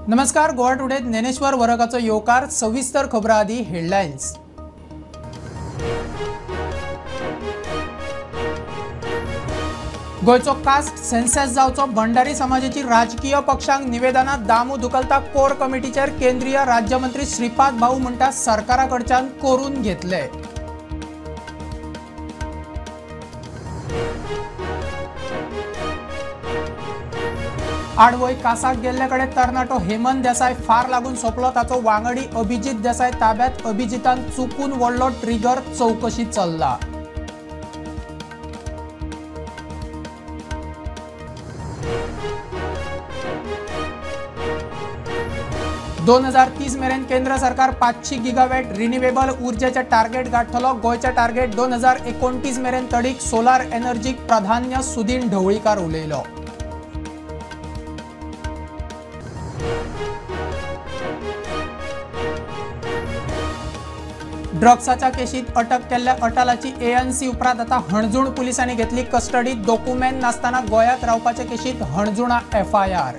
नमस्कार, गोवा टुडे ज्ञानेश्वर वरकाचो येवकार. सविस्तर खबरां आदी हेडलायन्स. गोंयचो कास्ट सेन्सस जावचो, भंडारी समाजाची राजकीय पक्षांक निवेदनां, दामू धुकलता कोर कमिटीचेर केंद्रीय राज्यमंत्री श्रीपाद भाऊ म्हणटा सरकारा कडच्यान करून घेतले. आडवय कासाक गेल्ले कडेन तरणाटो हेमंत देसाय फार लागून सोंपलो. ताचो वांगडी अभिजीत देसाय ताब्यात. अभिजितान चुकून वडलो ट्रिगर, चवकशी चल्ला. 2030 मेरेन केंद्र सरकार 500 गिगावॅट रिन्युएबल ऊर्जेचे टार्गेट गांठतलो. गोंयचे टार्गेट 2029 मेरेन तडीक. सोलार एनर्जीक प्राधान्य, सुदीन ढवळीकार उलयलो. ड्रग्साच्या केशीत अटक केल्ल्या अटालाची एएनसी उपरांत आता हणजूण पुलिसांनी घेतली कस्टडी. डॉक्युमेंट नासतना गोंयांत रावपाचे केशीत हणजुणा एफआयआर.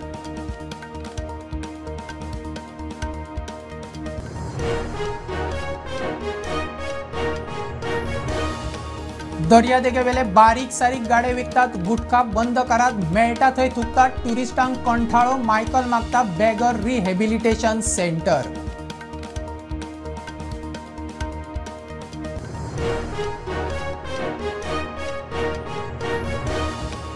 दर्यादेगेवेले बारीक सारीक गाडे विकतात, गुटखा बंद करात, मेळटा थंय थुकतात, ट्युरिस्टांक कंठाळो, मायकल मागता बेगर रिहेबिलिटेशन सेंटर.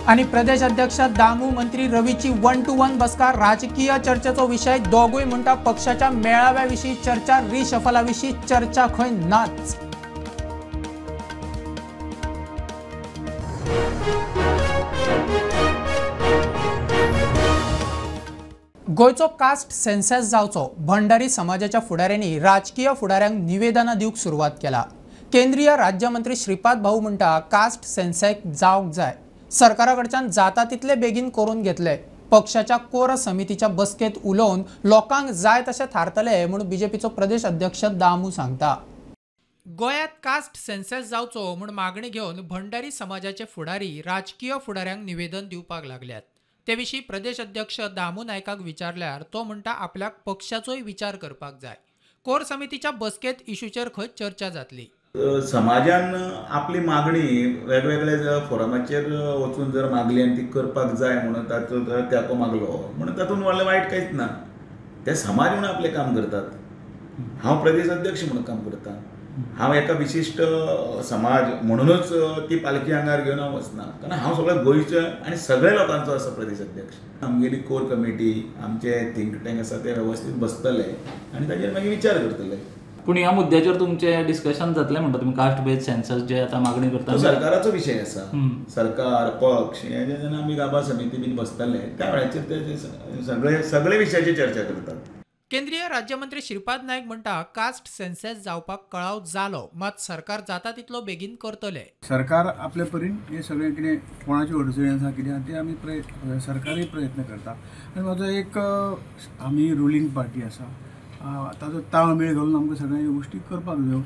आणि प्रदेश अध्यक्ष दामू मंत्री रवीची 1-to-1 बसका, राजकीय चर्चेचो विषय. दोगूय म्हणटा पक्षाच्या मेळाव्या विशीं चर्चा, रिशफला विशीं चर्चा खंय नाच. गोंयचो कास्ट सेन्सस जावचो, भंडारी समाजाच्या फुडाऱ्यांनी राजकीय फुडाऱ्यांक निवेदनां दिवंक सुरवात केला. केंद्रीय राज्यमंत्री श्रीपाद भाऊ म्हणटा कास्ट सेन्सस जावंक जाय, सरकारा कडच्यान जाता तितले बेगीन करून घेतले. पक्षाच्या कोर समितीच्या बसकेत उलोवन लोकांक जाय तशें थारतले म्हूण बीजेपीचो प्रदेश अध्यक्ष दामू सांगता. गोंयांत कास्ट सेन्सस जावचो म्हूण मागणी घेवन भंडारी समाजाचे फुडारी राजकीय फुडाऱ्यांक निवेदन दिवपाक लागल्यात. ते विशीं प्रदेश अध्यक्ष दामू नायकाक विचारल्यार तो म्हणटा आपल्याक पक्षाचोय विचार करपाक जाय. कोर समितीच्या बसकेत इशूचेर खंय चर्चा जातली. समाजान आपली मागणी वेगवेगळ्या फोरमाचेर वचून जर मागली आनी ती करपाक जाय म्हणून ताचो तेंको मागलो म्हणून तातूंत व्हडलें वायट कांयच ना. ते समाज म्हणून आपलें काम करतात. हांव प्रदेश अध्यक्ष म्हणून काम करता. हांव एका विशिश्ट समाज म्हणूनच ती पालखी आंगार घेवन हांव वचना, कारण हांव सगळ्या गोंयच्या आनी सगळ्या लोकांचो आसा प्रदेश अध्यक्ष. आमगेली कोर कमिटी, आमचे थिंक टँक आसा ते वेवस्थीत बसतले आनी ताजेर मागीर विचार करतले. पूण ह्या मुद्द्याचेर तुमचें डिस्कशन जातलें म्हणटा तुमी कास्ट बेस्ड सेन्सस जे आतां मागणी करता, सरकाराचो विशय आसा. सरकार पक्ष हे जेन्ना आमी गाभा समिती बीन बसतले त्या वेळाचेर ते सगळे सगळे विशयाचेर चर्चा करतात. केंद्रीय राज्यमंत्री श्रीपाद नायक म्हणटा कास्ट सेन्सस जावपाक कळाव जालो, मात सरकार जाता तितलो बेगीन करतले. सरकार आपले परीन हे सगळें कितें कोणाच्यो अडचणी आसा कितें आसा ते आमी सरकारय प्रयत्न करता. आनी म्हाजो एक आमी रुलींग पार्टी आसा ताचो ताळमेळ घालून आमकां सगळ्यो ह्यो गोश्टी करपाक जायो.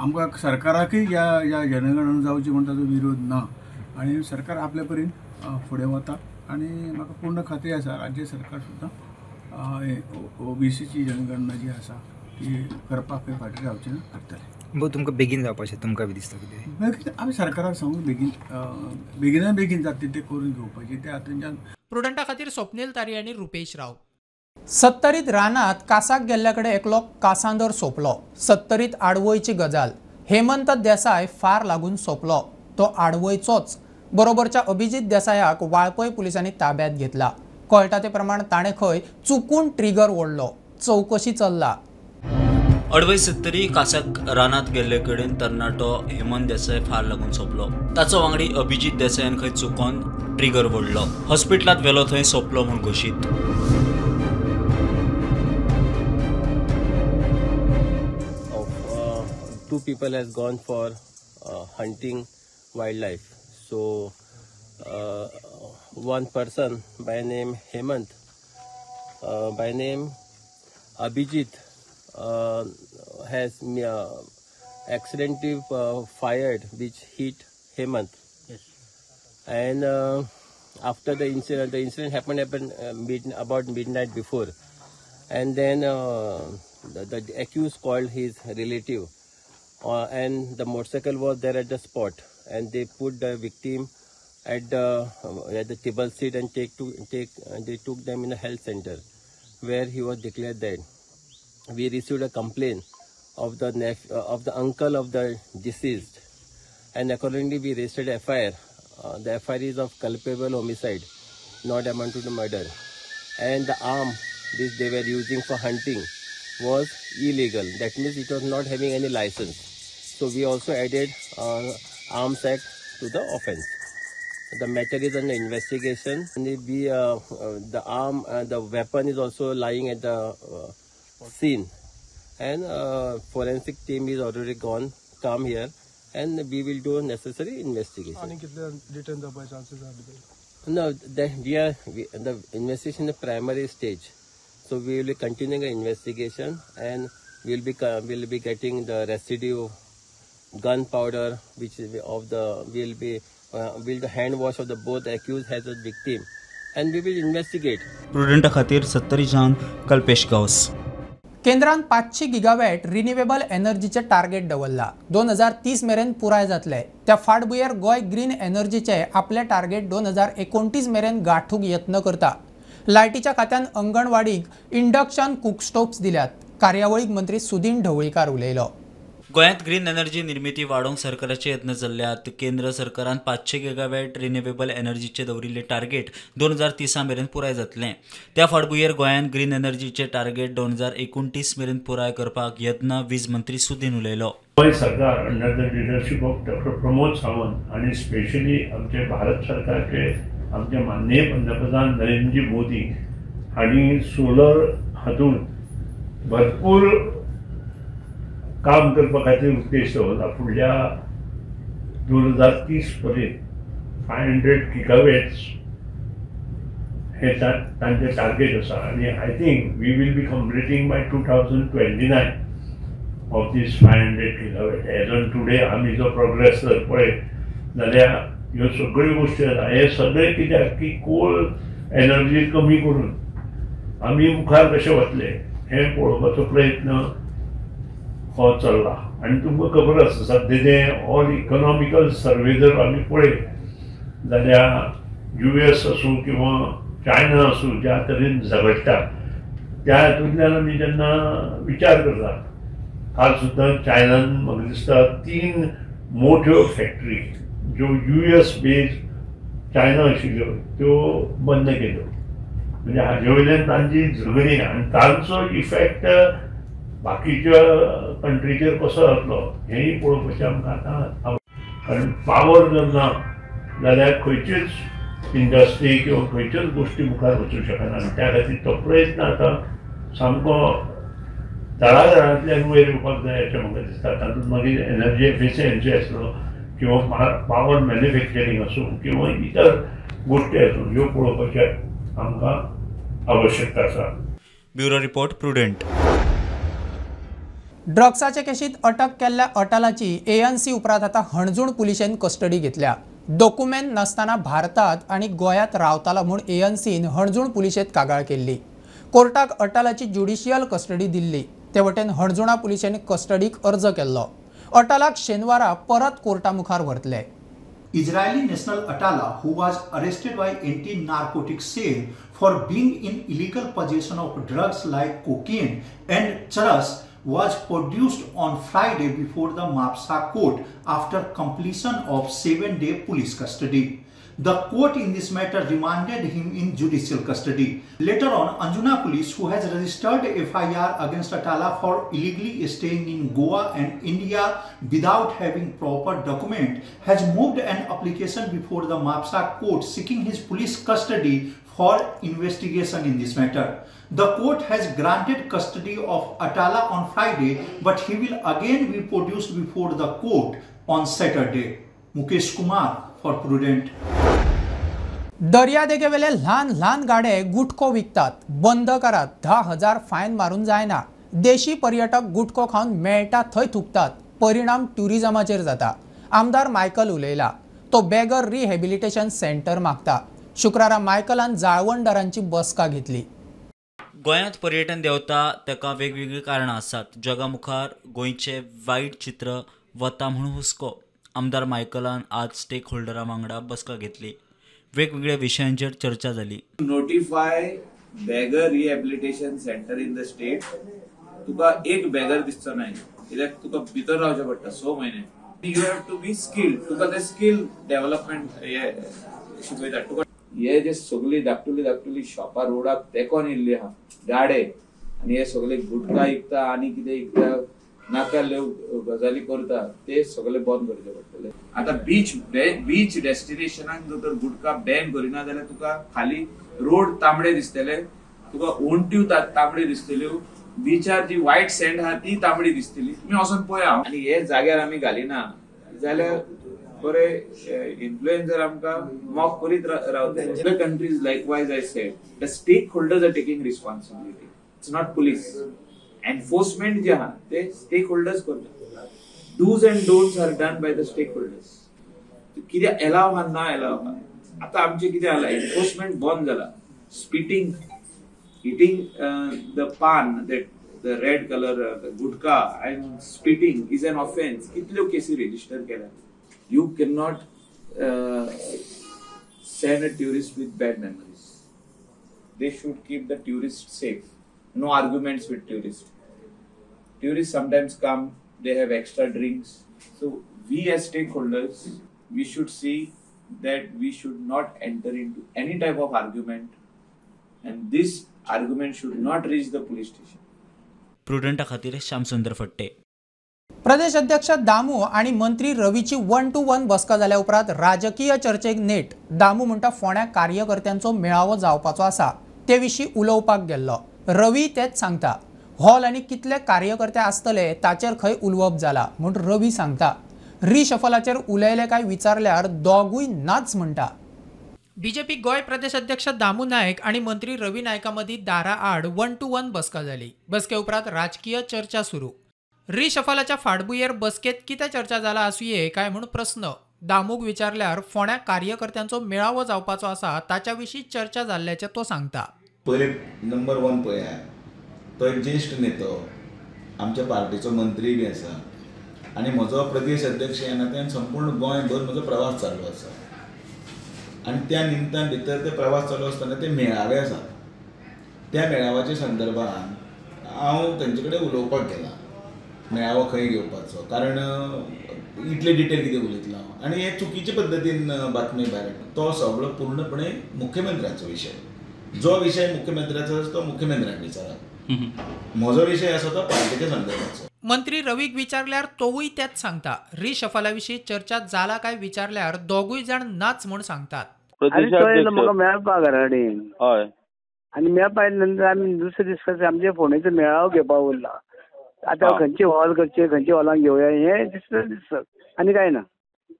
आमकां सरकाराकय ह्या ह्या जनगणना जावची म्हण ताचो विरोध ना आनी सरकार आपले परीन फुडें वता आनी म्हाका पूर्ण खात्री आसा राज्य सरकार सुद्दां ओबीसीची जनगणना जी आसा ती करपाक फाटीं रावचें ना, करतले. बो तुमकां बेगीन जावपाचें तुमकां बी दिसता कितें? आमी सरकाराक सांगून बेगीन बेगिना बेगीन जाता तें करून घेवपाचें. ते हातूंतल्यान प्रुडंटा खातीर स्वप्नील तारी आनी रुपेश राव. सत्तरीत रानात कासाक गेल्ल्या कडेन एकलो कासांदर सोंपलो. सत्तरीत आडवयची गजाल, हेमंत देसाय फार लागून सोंपलो. तो आडवयचोच. बरोबरच्या अभिजीत देसायाक वाळपय पुलिसांनी ताब्यात घेतला. कळटा ते प्रमाण ताणें खंय चुकून ट्रिगर ओडलो. चवकशी चल्ला. अडवय सत्तरी कासाक रानात गेल्ले कडेन तरणाटो हेमंत देसाय फार लागून सोंपलो. ताचो वांगडी अभिजीत देसायान खंय चुकोन ट्रिगर ओडलो. हॉस्पिटलांत व्हेलो थंय सोंपलो म्हूण घोशीत. Two people has gone for hunting wildlife. So one person by name Hemant, by name Abhijit has accidentally fired, which hit Hemant. Yes. And after the incident happened about midnight before. And then the accused called his relative and the motorcycle was there at the spot, and they put the victim at the table seat and they took them in a health center where he was declared dead. We received a complaint of the uncle of the deceased, and accordingly we registered FIR. The FIR is of culpable homicide, not amounted to murder, and the arm which they were using for hunting was illegal. That means it was not having any license. So we also added Arms Act to the offense. The matter is under investigation, and the arm, the weapon is also lying at the scene, and forensic team is already gone, come here, and we will do necessary investigation. No, the investigation is the primary stage, so we will be continuing the investigation, and we will be getting the residue, gunpowder, which is of the will the hand wash of the both accused as a victim, and we will investigate. Prudent खातीर सत्तरीच्यान कल्पेश गावस. केंद्रान 500 gigawatt renewable एनर्जीचे target दवरला. 2030 मेरेन पुराय जातले. त्या फाटभुंयेर Goa green एनर्जीचे आपले target 2029 मेरेन गांठूंक यत्न करता. लायटीच्या खात्यान अंगणवाडीक इंडक्शन कुक स्टोव्स दिल्यात. कार्यावळीक मंत्री सुदीन ढवळीकार उलयलो. गोंयांत ग्रीन एनर्जी निर्मिती वाडोवंक सरकाराचे यत्न चल्ल्यात. केंद्र सरकारान 500 गिगावॅट रिन्युएबल एनर्जीचे दवरिल्ले टार्गेट 2030 मेरेन पुराय जातलें. त्या फाटभुंयेर गोंयांत ग्रीन एनर्जीचे टार्गेट 2029 मेरेन पुराय करपाक यत्न वीज मंत्री सुदीन उलयलो. गोंय सरकार under the leadership of doctor Pramod Sawant आनी स्पेशली आमचे भारत सरकारचे आमचे माननीय पंतप्रधान नरेंद्रजी मोदी हांणी सोलर हातूंत भरपूर काम करपा खातीर उद्देश दवरला. फुडल्या 2030 पर्यंत 500 गिगावॅट्स हे तांचे टार्गेट आसा आनी I think we will be completing by 2029 of these 500 gigawatt. As on today आमी जो प्रोग्रेस जर पळयत जाल्यार ह्यो सगळ्यो गोश्टी जाता. हे सगळें कित्याक की कोल एनर्जी कमी करून आमी मुखार कशे वतले हें पळोवपाचो प्रयत्न हो चल्ला. आनी तुमकां खबर आसा सद्या ऑल इकॉनॉमिकल सर्वे जर आमी पळयत जाल्यार US आसूं किंवा चायना आसूं ज्या तरेन झगडटा त्या हातूंतल्यान आमी जेन्ना विचार करता, काल सुद्दां चायनान म्हाका दिसता 3 मोठ्यो फॅक्टरी ज्यो US based China आशिल्ल्यो त्यो बंद केल्यो. म्हणजे हाजे वयल्यान तांची झगडीं आनी तांचो इफेक्ट बाकीच्या कंट्रीचेर कसो जातलो हेंय पळोवपाचें आमकां आतां. कारण पावर जर ना जाल्यार खंयचीच इंडस्ट्री किंवा खंयच्योच गोश्टी मुखार वचूंक शकना आनी त्या खातीर तो प्रयत्न आतां सामको तळागाळांतल्यान वयर येवपाक जाय अशें म्हाका दिसता. तातूंत मागीर एनर्जी एफिशियन्सी आसलो किंवा पावर मॅन्युफॅक्चरींग आसूं किंवा इतर गोश्टी आसूं ह्यो पळोवपाची आमकां आवश्यकता आसा. Bureau report, Prudent. ड्रग्साचे केशीत अटक केल्ल्या अटालाची ANC उपरांत आतां हणजूण पुलिशेन कस्टडी घेतल्या. डॉक्युमेंट नासतना भारतात आनी गोंयांत रावतालो म्हूण ANCन हणजूण पुलिशेंत कागाळ केल्ली. कोर्टाक अटालाची ज्युडिशियल कस्टडी दिल्ली. ते वटेन हणजुणा पुलिशेन कस्टडीक अर्ज केल्लो. अटालाक शेनवारा परत कोर्टा मुखार व्हरतले. Israeli national Atala, who was arrested by anti-narcotic cell for being in illegal possession of drugs like cocaine and charas, was produced on Friday before the Mapsa court after completion of 7-day police custody. The court in this matter remanded him in judicial custody. Later on, Anjuna police, who has registered FIR against Atala for illegally staying in Goa and India without having proper document, has moved an application before the Mapsa court seeking his police custody for investigation in this matter. The court has granted custody of Atala on Friday, but he will again be produced before the court on Saturday. Mukesh Kumar for Prudent. दर्यादेगेवेले ल्हान ल्हान गाडे गुटखो विकतात. बंद करात. 10,000 fine मारून जायना. देशी पर्यटक गुटखो खावन मेळटा थंय थुकतात. परिणाम ट्युरिजमाचेर जाता. आमदार मायकल उलयला. तो बेगर रिहॅबिलिटेशन सेंटर मागता. शुक्रारा मायकलान जाळवणदारांची बसका घेतली. गोंयांत पर्यटन देंवता ताका वेगवेगळीं कारणां आसात. जगा मुखार गोंयचें वायट चित्र वता म्हूण हुस्को. आमदार मायकलान आज स्टेक होल्डरां वांगडा बसका घेतली. वेगवेगळ्या विशयांचेर चर्चा जाली. Notify beggar rehabilitation centre in the state. तुका एक बेगर दिसचो ना, कित्याक तुका भितर रावचें पडटा 6 म्हयने. You have to be skilled. तुका ते स्कील डेव्हलपमेंट हे शिकयतात. तुका हे जे सगळी धाकटुली धाकटुली शॉपां रोडाक तेंकोन येयल्ली आहा गाडे, आनी हे सगळे गुटखा विकता आनी कितें विकता, नाका गजाली करता, ते सगळे बंद करचे पडटले. आतां बीच डेस्टिनेशनाक जर तर गुटखा बॅन करिना जाल्यार तुका खाली रोड तांबडे दिसतले, तुका ओंट्यो तांबड्यो दिसतल्यो, बिचार जी व्हायट सँड आहा ती तांबडी दिसतली. तुमी वचोन पळया. आनी हे जाग्यार आमी घालिना जाल्यार बरे इन्फ्लुएन्सर आमकां मॉक करीत रावतले. Other countries likewise I said the stakeholders are taking responsibility. It's not police. Enforcement जे आहा ते स्टेक होल्डर्स करता. Dos and don'ts are done by the stakeholders. कितें एलाव आहा ना एलाव आहा. आतां आमचें कितें जाला, एनफोर्समेंट बंद जाला. Spitting, eating the paan, that the red colour gutka and spitting is an offence. कितल्यो केसी रेजिस्टर केल्या. You can not send a tourist with bad memories. They should keep the tourist safe. No arguments with tourists. Tourists sometimes come, they have extra drinks. So we as stakeholders, we should see that we should not enter into any type of argument, and this argument should not reach the police station. प्रुडंटा खातीर श्यामसुंदर फट्टे. प्रदेश अध्यक्ष दामू आणि मंत्री रवीची 1 to 1 बसका जाल्या उपरांत राजकीय चर्चेक नेट. दामू म्हणटा फोंड्या कार्यकर्त्यांचो मेळावो जावपाचो आसा, ते विशीं उलोवपाक गेल्लो. रवी तेच सांगता हॉल आनी कितले कार्यकर्ते आसतले ताचेर खंय उलोवप जाला म्हूण रवी सांगता. रिशफलाचेर उलयले काय विचारल्यार दोगूय नाच म्हणटा. बीजेपी गोंय प्रदेश अध्यक्ष दामू नायक आनी मंत्री रवी नायका मदीं दारा आड 1 to 1 बसका जाली. बसके उपरांत राजकीय चर्चा सुरू. रिशफलाच्या फाटभुंयेर बसकेत कितें चर्चा जाला आसुये काय म्हूण प्रस्न दामूक विचारल्यार फोंड्या कार्यकर्त्यांचो मेळावो जावपाचो आसा ताच्या विशीं चर्चा जाल्ल्याचें तो सांगता. पयले नंबर 1 पळयात, तो एक ज्येश्ठ नेतो, आमच्या पार्टीचो मंत्री बी आसा आनी म्हजो प्रदेश अध्यक्ष ह्या नात्यान संपूर्ण गोंयभर म्हजो प्रवास चालू आसा आनी त्या निमतान भितर ते प्रवास चालू आसतना ते मेळावे आसात. त्या मेळाव्याच्या संदर्भान हांव तेंचे कडेन उलोवपाक गेला, मेळावो खंय घेवपाचो, कारण इतले डिटेल कितें उलयतलो हांव. आनी हे चुकीचे पद्दतीन बातमी भायर, तो सगळो पूर्णपणे मुख्यमंत्र्याचो विशय. जो विशय मुख्यमंत्र्याचो आसा तो मुख्यमंत्र्याक विचारात, म्हजो विशय आसा तो पार्टीच्या संदर्भाचो. मंत्री रवीक विचारल्यार तोवूय तेच सांगता. रिशफला विशीं चर्चा जाला काय विचारल्यार दोगूय जाण नाच म्हूण सांगतात. म्हाका मेळपाक घरा कडेन, आनी मेळपा आयले नंतर आमी दुसरे दीस आमचे फोंडेचो मेळावो घेवपा उरला. आतां खंयचे हॉल करचे, खंयच्या हॉलान घेवया हें दिसता दिसता आनी कांय ना.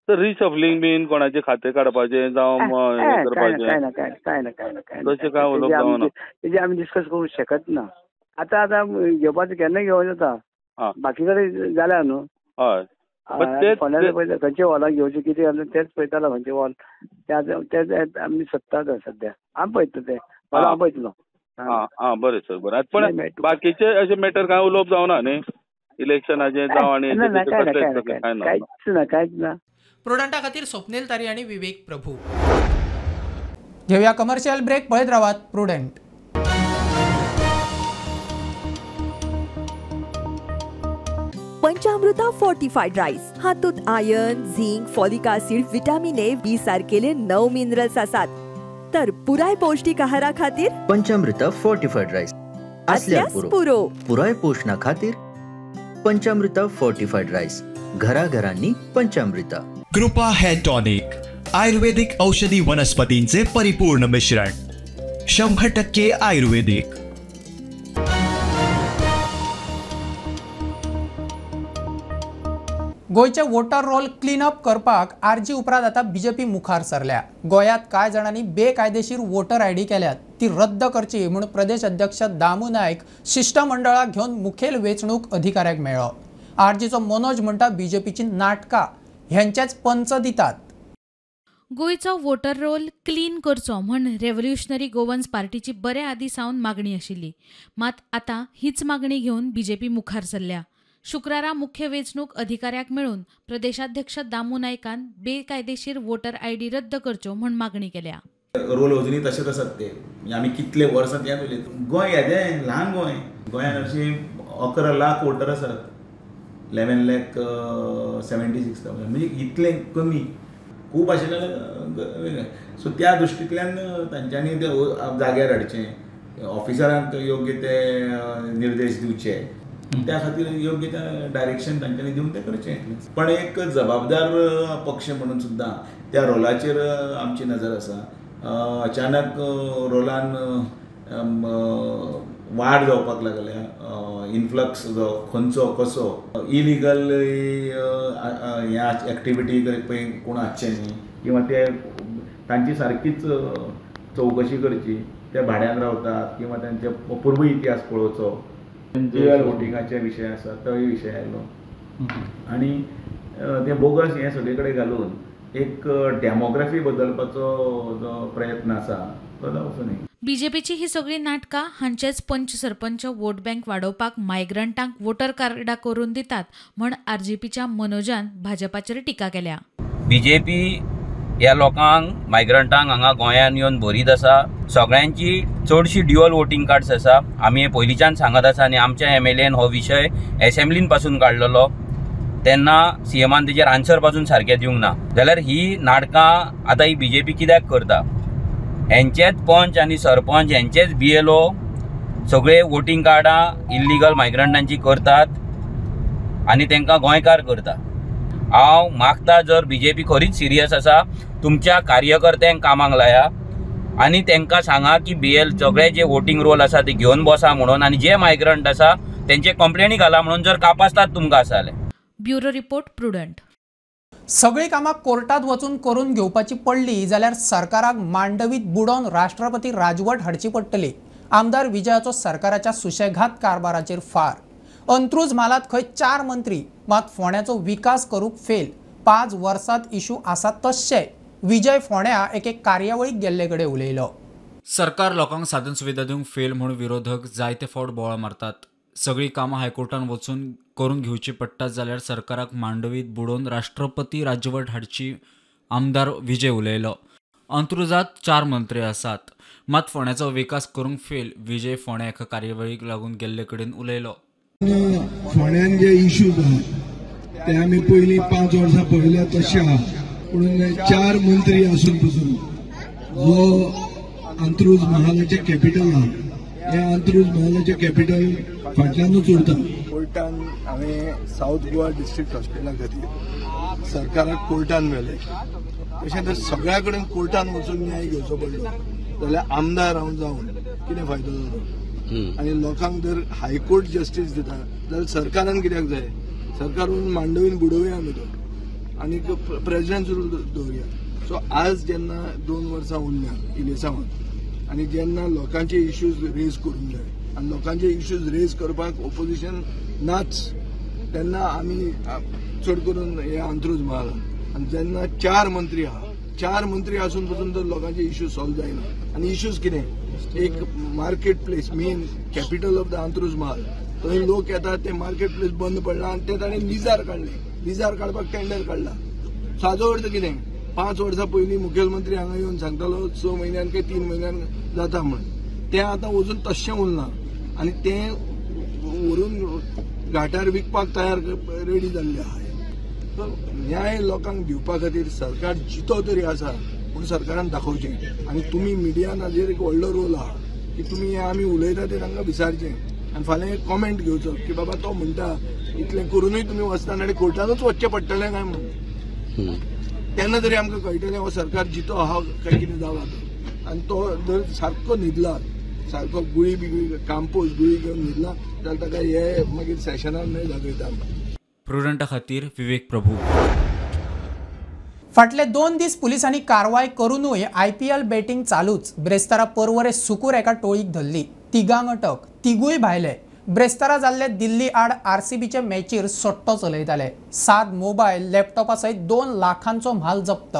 तर रिशफलिंग बीन कोणाचे खातें काडपाचें जावं हें करपाचें कांय ना, कांय ना, कांय ना, कांय ना, तशें कांय उलोवप जावना. तेजें आमी डिस्कस करूंक शकत ना. आतां आतां घेवपाचें केन्ना घेवं जाता, बाकी कडेन जाल्या न्हू. हय, फोंड्या पळयता खंयच्या हॉलाक घेवचें कितें तेंच पळयतालो, खंयचे हॉल तेच आमी सोदतात सद्या. आमी पळयता तें हॉल हांव पळयतलो. आं बरें सर, बरें. पण बाकीचे अशें मॅटर कांय उलोवप जावना न्ही, इलेक्शनाचें जावं आनी कांयच ना, कांयच ना. प्रुडंटा खातीर स्वप्नील तारी आनी विवेक प्रभू. घेवया कमर्शियल ब्रेक. पळयत रावात प्रुडंट. पंचामृता फोर्टिफाईड राईस हातूंत iron, zinc, folic acid, vitamin A, B सारकेले 9 मिनरल्स आसात. तर पुराय पौष्टिक आहारा खातीर पंचामृता फोर्टिफाईड राईस असल्यार पुरो. पुराय पोषणा खातीर पंचामृता फोर्टिफाईड राईस, घराघरांनी पंचामृता. कृपा हेअर टॉनिक, आयुर्वेदिक औषधी वनस्पतींचे परिपूर्ण मिश्रण, 100% आयुर्वेदिक. गोंयचे वोटर रोल क्लीनअप करपाक आरजी उपरांत आतां बीजेपी मुखार सरल्या. गोंयांत कांय जाणांनी बेकायदेशीर वोटर आयडी केल्यात, ती रद्द करची म्हूण प्रदेश अध्यक्ष दामू नायक शिष्टमंडळाक घेवन मुखेल वेंचणूक अधिकाऱ्याक मेळ्ळो. आरजीचो मनोज म्हणटा बीजेपीची नाटकां ह्यांचेच पंच दितात. गोंयचो वोटर रोल क्लीन करचो म्हण रेव्होल्युशनरी गोवन्स पार्टीची बऱ्या आदीं सावन मागणी आशिल्ली. मात आतां हीच मागणी घेवन बीजेपी मुखार सरल्या. शुक्रारा मुख्य वेंचणूक अधिकाऱ्याक मेळून प्रदेशाध्यक्ष दामू नायकान बेकायदेशीर वोटर आयडी रद्द करच्यो म्हण मागणी केल्या. रोल अजुनूय तशेंच आसात ते, आमी कितले वर्सां तेंच उलयता. गोंय येदें ल्हान गोंय, गोंयांत अशी 11 लाख वोटर आसात, 11,76,000, म्हणजे इतलें कमी खूब आशिल्लें वेगळें. सो त्या दृश्टींतल्यान तांच्यांनी ते जाग्यार हाडचें, ऑफिसरांक योग्य ते निर्देश दिवचे, त्या खातीर योग्य ते डायरेक्शन तांच्यांनी दिवन तें करचें. पण एक जबाबदार पक्ष म्हणून सुद्दां त्या रोलाचेर आमची नजर आसा. अचानक रोलान वाड जावपाक लागल्या, इनफ्लक्स जो खंयचो कसो इलिगल ह्या एक्टिविटी पळय कोण आसचे न्ही, किंवा ते तांची सारकीच चवकशी करची, ते भाड्यान रावतात किंवा तांचे पूर्व इतिहास पळोवचो. ड्युअल वोटिंगाचे विशय आसा तोय विशय आयलो आनी ते बोगस हें सगळे कडेन घालून एक डेमोग्राफी बदलपाचो जो प्रयत्न आसा तो जावचो न्ही. बीजेपीची ही सगळी नाटकां हांचेच पंच सरपंच वोट बँक वाडोवपाक मायग्रंटांक वोटर कार्डां करून दितात म्हण आरजीपीच्या मनोजान भाजपाचेर टिका केल्या. बीजेपी ह्या लोकांक मायग्रंटांक हांगा गोंयांत येवन भरीत आसा. सगळ्यांची चडशी ड्युअल वोटींग कार्ड्स आसा. आमी हे पयलींच्यान सांगत आसा आनी आमच्या एमएलएन हो विशय एसेंब्लीन पासून काडलेलो तेन्ना सीएमान तेजेर आन्सर पासून सारकें दिवंक ना. जाल्यार ही नाटकां आतां ही बीजेपी कित्याक करता? हेंचेच पंच आनी सरपंच, हेंचेच बीएलओ सगळे वोटींग कार्डां इल्लिगल मायग्रंटांची करतात आनी तांकां गोंयकार करता. हांव मागता जर बीजेपी खरीच सिरियस आसा तुमच्या कार्यकर्त्यांक कामाक लाया आनी तांकां सांगा की बीएल सगळे जे वोटींग रोल आसा ते घेवन बसा म्हणून आनी जे मायग्रंट आसा तेंचे कंप्लेनी घाला म्हणून जर कापासतात तुमकां आसा जाल्यार. Bureau report, Prudent. सगळी कामां कोर्टात वचून करून घेवपाची पडली जाल्यार सरकाराक मांडवीत बुडोवन राष्ट्रपती राजवट हाडची पडटली. आमदार विजयाचो सरकाराच्या सुशेघात कारभाराचेर फार. अंत्रुज म्हालांत खंय 4 मंत्री, मात फोंड्याचो विकास करूंक फेल. 5 वर्सांत इशू आसा तश्शे. विजय फोंड्या एके कार्यावळीक गेल्ले कडेन उलयलो. सरकार लोकांक साधन सुविधा दिवंक फेल म्हूण विरोधक जायते फावट बोवाळ मारतात. सगळीं कामां हायकोर्टान वचून करून घेवची पडटात जाल्यार सरकाराक मांडवीत बुडोवन राष्ट्रपती राजवट हाडची आमदार विजय उलयलो. अंत्रुजात 4 मंत्री आसात, मात फोंड्याचो विकास करूंक फेल. विजय फोंड्या एका कार्यावळीक लागून गेल्ले कडेन उलयलो. फोंड्यान जे इश्यूज आहात ते आमी पयलीं 5 वर्सां पळयल्या तशें आहा, पूण 4 मंत्री आसून पसून जो अंत्रुज महालाचें कॅपिटल आहा हें अंत्रुज महालाचें कॅपिटल फाटल्यानूच उरता. कोर्टान हांवें सावथ गोवा डिस्ट्रिक्ट हॉस्पिटला खातीर सरकाराक कोर्टान व्हेलें. तशें तर सगळ्या कडेन कोर्टान वचून न्याय घेवचो पडलो जाल्यार आमदार हांव जावन कितें फायदो जालो? आनी लोकांक जर हायकोर्ट जस्टीस दिता जाल्यार सरकारान कित्याक जाय? सरकार मांडवीन बुडोवया आमी तो आनी प्रेजिडेंट रूल दवरुया. सो आज जेन्ना 2 वर्सां उरल्या इलेसांवान आनी जेन्ना लोकांचे इश्यूज रेज करूंक जाय आनी लोकांचे इश्यूज रेज करपाक ओपोजिशन नाच, तेन्ना आमी चड करून हे अंत्रुज महालान आनी जेन्ना 4 मंत्री आहा, 4 मंत्री आसून पसून तर लोकांचे इश्यूज सॉल्व जायना. आनी इश्यूज कितें? एक market place, main capital of the Antruz Mahal, थंय लोक येतात, ते मार्केट प्लेस बंद पडला आनी ते ताणें लिजार काडले. लिजार काडपाक टेंडर काडला. सो हाजो अर्थ कितें? 5 वर्सां पयलीं मुखेलमंत्री हांगा येवन सांगतालो 6 म्हयन्यान काय 3 म्हयन्यान जाता म्हण, तें आतां वचून तश्शें उरलां आनी तें व्हरून घाटार विकपाक तयार रेडी जाल्लें आहा. सो न्याय लोकांक दिवपा खातीर सरकार जितो तरी आसा पूण सरकारान दाखोवचें. आनी तुमी मिडियान हाजेर एक व्हडलो रोल आहा की तुमी हें आमी उलयता तें तांकां विचारचें आनी फाल्यां एक कॉमेंट घेवचो की बाबा तो म्हणटा इतलें करुनूय तुमी वचना आनी कोर्टानूच वचचें पडटलें काय म्हणून, तेन्ना तरी आमकां कळटलें हो सरकार जितो आहा काय कितें जाला तो. आनी तो जर सारको न्हिदला, सारको गुळी बिगुळी काम्पोज गुळी घेवन न्हिदला जाल्यार ताका हे मागीर सेशनार न्हय जागयता आमकां. प्रुडंटा खातीर विवेक प्रभू. फाटले 2 दीस पुलिसांनी कारवाय करूनूय आयपीएल बॅटिंग चालूच. ब्रेस्तारा पर्वरे सुकूर एका टोळीक धरली, 3 अटक, 3 भायले. ब्रेस्तारा जाल्ले दिल्ली आड आरसीबीचे मॅचीर सट्टो चलयताले. 7 मोबायल, लॅपटॉपा सयत 2 लाखांचो म्हाल जप्त.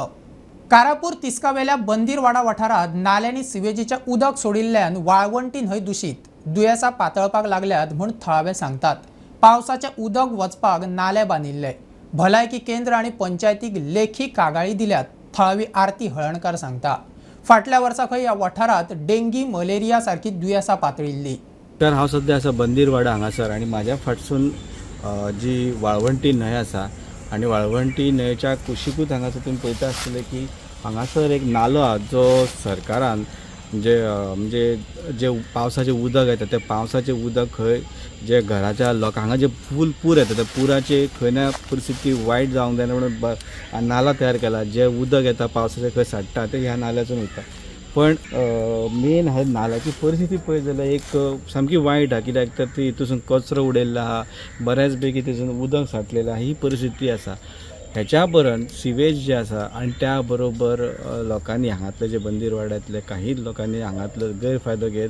कारापूर तिस्कावेल्या बंदीरवाडा वाठारांत नाल्यांनी सिवेजीचें उदक सोडिल्ल्यान वाळवंटी न्हंय दुशीत दुयेंसां पातळपाक लागल्यात म्हूण थळावे सांगतात. पावसाचें उदक वचपाक नाले बांदिल्ले. भलायकी केंद्र आनी पंचायतीक लेखी कागाळी दिल्यात. थळावी आरती हळणकार सांगता, फाटल्या वर्सा खंय ह्या वाठारांत डेंगी मलेरिया सारकी दुयेंसां पातळिल्ली. तर हांव सद्या आसा बंदीरवाडा हांगासर आनी म्हाज्या फाटसून जी वाळवंटी न्हंय आसा आनी वाळवंटी न्हंयच्या कुशिकूच हांगासर तुमी पळयता आसतले की हांगासर एक नालो आसा जो सरकारान म्हणजे जे पावसाचें उदक येता तें पावसाचें उदक खंय जे घराच्या लोकांक हांगा जे फूल पूर येता त्या पुराचे खंय ना परिस्थिती वायट जावंक जायना म्हणून नाला तयार केला. जे उदक येता पावसाचें खंय साडटा तें ह्या नाल्यासून वयता. पण मेन ह्या नाल्याची परिस्थिती पळयत जाल्यार एक सामकी वायट आहा, कित्याक तर ती हितूसून कचरो उडयल्लो आहा, बऱ्याच पैकी थंयसून उदक साठलेलें आहा, ही परिस्थिती आसा. ह्याच्या बरोबर सिवेज जे आसा आनी त्या बरोबर लोकांनी हांगातले जे बंदीरवाड्यांतले काही लोकांनी हांगातलो गैरफायदो घेत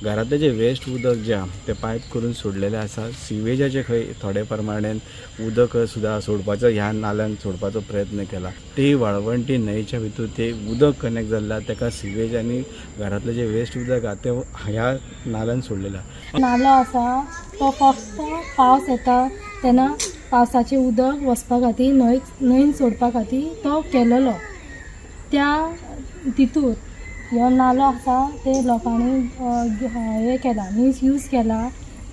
घरांतले जे वेस्ट उदक जे आहा ते पायप करून सोडलेले आसा. सिवेजाचे खंय थोडे प्रमाणेन उदक सुद्दां सोडपाचो ह्या नाल्यान सोडपाचो प्रयत्न केला. ते वाळवंटी न्हंयच्या भितर ते उदक कनेक्ट जाल्लें आहा, ताका सिवेज आनी घरांतले जे वेस्ट उदक आहा ते ह्या नाल्यान सोडलेलें आहा. नालो आसा तो फक्त पावस येता तेन्ना पावसाचें उदक वचपा खातीर न्हंयन सोडपा खातीर तो केलेलो. त्या तितूर हो नालो आसा ते लोकांनी हें केला, मिसयूज केला.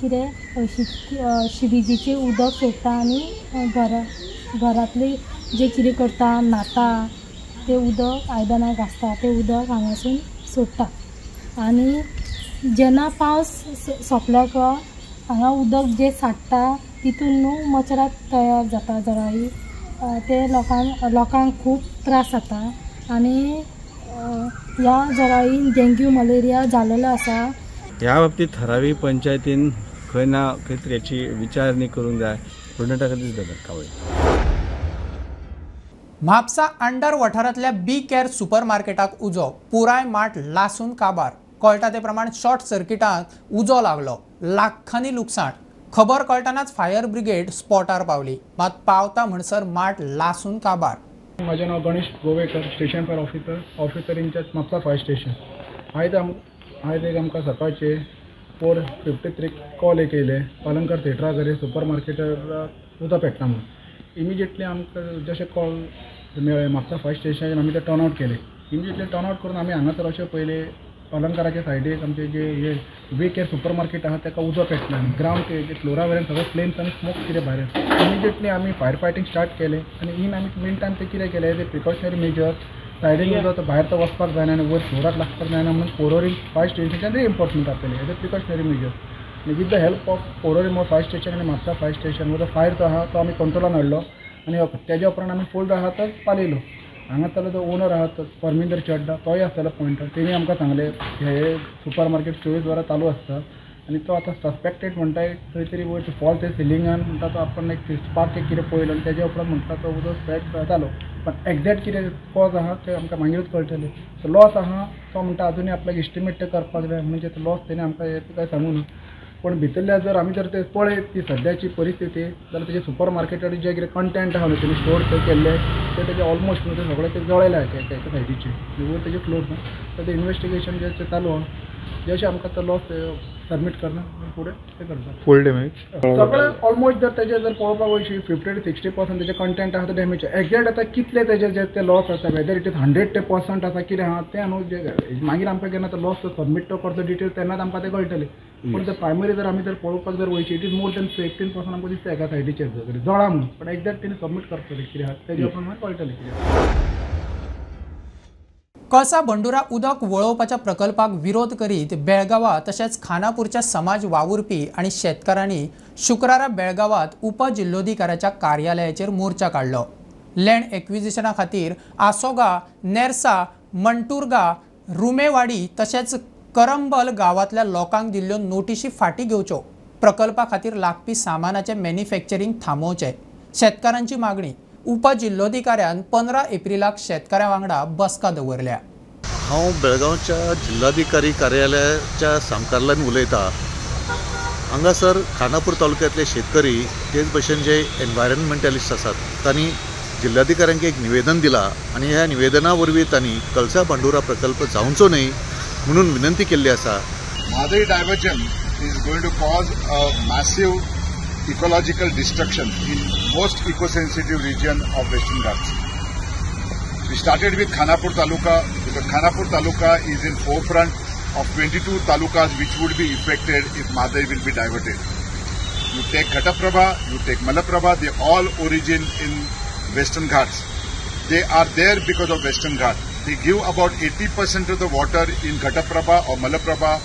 कितें शिवीजीचें उदक सोडटा आनी घरांतली जे कितें करता न्हाता तें उदक आयदनां घासता तें उदक हांगासून सोडटा. आनी जेन्ना पावस सोंपल्या हांगा उदक जें साठटा तितून न्हू मच्छरां तयार जाता जळारी, ते लोकांक खूब त्रास जाता आनी ह्या जळारीन डेंग्यू मलेरिया जाल्लेलो आसा. ह्या बाबतीत थरावी पंचायतीन खंय ना खंय तरी हेची विचारणी करूंक जाय. कावळे म्हापसा अंडर वाठारांतल्या बी केअर सुपर मार्केटाक उजो, पुराय माट लासून काबार. कळटा ते प्रमाण शॉर्ट सर्किटाक उजो लागलो, लाखांनी लुकसाण. खबर कळटनाच फायर ब्रिगेड स्पॉटार पावली, मात पावता म्हणसर माट लासून काबार. म्हजें नांव Ganesh Govekar, station fire officer, officer incharge Mapusa fire station. आयज एक आमकां सकाळचे 4:53 कॉल एक येयले पालंकर थिएटरा कडेन सुपर मार्केटार उदक पेटला म्हणून. इमिजिएटली आमकां जशें कॉल मेळ्ळें म्हापसा फायर स्टेशनाचेर आमी ते टर्न आवट केले. इमिजिएटली टर्न आवट करून आमी हांगासर अशें पयलें पालंकाराच्या सायडीक आमचे जे हे वे केअर सुपर मार्केट आहा ताका उजो पेटला आनी ग्रावंड फ्लोरा वयल्यान सगळो फ्लेम्स आनी स्मोक कितें भायर. इमिजिएटली आमी फायर फायटींग स्टार्ट केलें आनी इन आमी मेन टायम ते कितें केलें ते प्रिकॉशनरी मेजर सायडीन उजो तो भायर तो वचपाक जायना आनी वयर फ्लोराक लागपाक जायना म्हणून पोरोरी फायर स्टेशनाच्यान रिएन्फोर्समेंट आपयलें एज अ प्रिकॉशनरी मेजर. आनी with the help of Porvorim fire station आनी म्हापसा फायर स्टेशन जो फायर जो आहा तो आमी कंट्रोलान हाडलो आनी तेज्या उपरांत आमी फूल जो आहा तो पालयलो. हांगा जो ओनर आहा तो परमिंदर चड्डा तोय आसतालो पॉयंटर, तेणी आमकां सांगलें हे सुपर मार्केट 24 वरां चालू आसता आनी तो आतां सस्पेक्टेड म्हणटा खंय तरी वयर फॉल्ट सिलिंगान म्हणटा तो आपण एक स्पार्क एक कितें पळयलो आनी तेज्या उपरांत म्हणटा तो उदक स्प्रेड जालो. पण एक्झॅक्ट कितें कॉज आहा तें आमकां मागीरूच कळटलें. सो लॉस आहा तो म्हणटा अजुनूय आपल्याक एस्टिमेट तें करपाक जाय, म्हणजे तो लॉस तेणी आमकां हें कांय सांगू ना. पण भितरल्या जर आमी जर ते पळयत ती सद्याची परिस्थिती जाल्यार तेजे सुपर मार्केटार जे कितें कंटेंट आहा न्हू तेणी स्टोर थंय केल्ले ते तेजे ऑलमोस्ट न्हू ते सगळें ते जळयले एका एका सायडीचे वयर तेजे फ्लोर न्हू. तर ते इन्वेस्टिगेशन जें चालू आहा, जशें आमकां तो लॉस सबमीट करना फुडें तें करता. फूल डॅमेज सगळें ऑलमोस्ट जर तेजें जर पळोवपाक वयशी 50 to 60% तेजें कंटेंट आहा तो डॅमेज. एक्झॅक्ट आतां कितले तेजे जे ते लॉस आसा वेदर it is 100% आसा कितें आहा तें न्हू जे मागीर आमकां केन्ना तो लॉस सबमीट तो करता डिटेल तेन्नाच आमकां तें कळटलें. पूण जर प्रायमरी जर आमी जर पळोवपाक जर वयशी it is more than 15% आमकां दिसता एका सायडीचेर जळा म्हणून. पण एक्झॅक्ट तेणी सबमीट करतले कितें आहा तेजे उपरांत मागीर कळटलें कितें. कळसा भंडुरा उदक वळोवपाच्या प्रकल्पाक विरोध करीत बेळगांवां तशेंच खानापूरच्या समाज वावुरपी आनी शेतकारांनी शुक्रारा बेळगांवांत उपजिल्लोधिकाऱ्याच्या कार्यालयाचेर मोर्चा काडलो. लँड एक्विजिशना खातीर आसोगा, नेरसा, मंटुर्गा, रुमेवाडी तशेंच करंबल गांवांतल्या लोकांक दिल्ल्यो नोटिशी फाटीं घेवच्यो, प्रकल्पा खातीर लागपी सामानाचें मॅन्युफॅक्चरींग थांबोवचें, शेतकारांची मागणी. उपजिल्लोधिकाऱ्यान 15 एप्रिलाक शेतकाऱ्यां वांगडा बसका दवरल्या. हांव बेळगांवच्या जिल्हाधिकारी कार्यालयाच्या सामकारल्यान उलयतां. हांगासर खानापूर तालुक्यांतले शेतकरी तेच भशेन जे एनवायरमेंटलिस्ट आसात तांणी जिल्हाधिकाऱ्यांक एक निवेदन दिला आनी ह्या निवेदना वरवीं तांणी कलसा भांडुरा प्रकल्प जावचो न्हय म्हणून विनंती केल्ली आसा. Mhadei diversion is going to cause a massive ecological destruction in most eco-sensitive region of Western Ghats. We started with Khanapur Taluka because Khanapur Taluka is in forefront of 22 talukas which would be affected if Mhadei will be diverted. You take Ghataprabha, you take Malaprabha, they all origin in Western Ghats. They are there because of Western Ghats. They give about 80% of the water in Ghataprabha or Malaprabha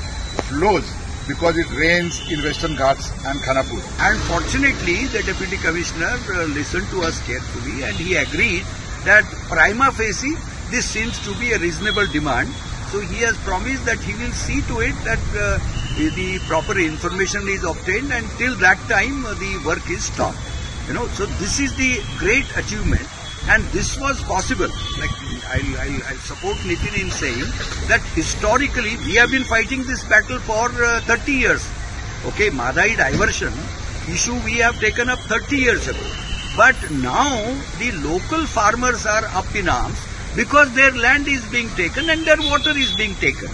flows because it rains in Western Ghats and Khanapur. And fortunately, the Deputy Commissioner listened to us carefully and he agreed that prima facie this seems to be a reasonable demand. So he has promised that he will see to it that the proper information is obtained, and till that time the work is stopped. You know, so this is the great achievement, and this was possible. Like I'll support Nitin in saying that historically we have been fighting this battle for 30 years. Okay, Mhadei diversion issue we have taken up 30 years ago. But now the local farmers are up in arms because their land is being taken and their water is being taken.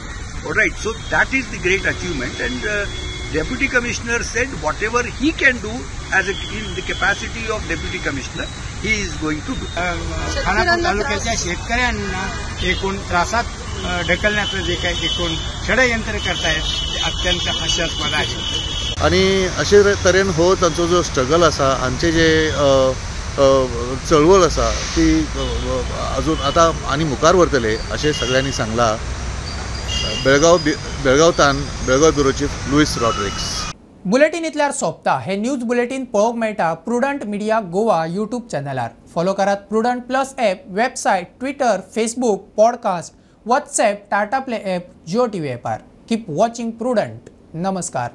All right, so that is the great achievement, and Deputy Commissioner said whatever he can do as in the capacity of Deputy Commissioner, he is going to do. Khanapur तालुक्याच्या शेतकऱ्यांना एकूण त्रासात ढकलण्याचं जे काही एकूण षडयंत्र करतायत ते अत्यंत हास्यास्पद आहे. आणि अशे तरेन हो तांचो जो स्ट्रगल आसा, हांचे जे चळवळ आसा ती अजून आतां आनी मुखार व्हरतले अशें सगळ्यांनी सांगलां. बेळगांवतान Belgaum bureau chief Luis Rodrigues. Bulletin इतल्यार सोंपता. हे न्यूज बुलेटीन पळोवंक मेळटा प्रुडंट मिडिया गोवा यूट्यूब चॅनलार. फॉलो करात Prudent plus app, website, Twitter, Facebook, podcast, WhatsApp, Tata Play app, Jio TV ॲपार. Keep watching prudent. नमस्कार.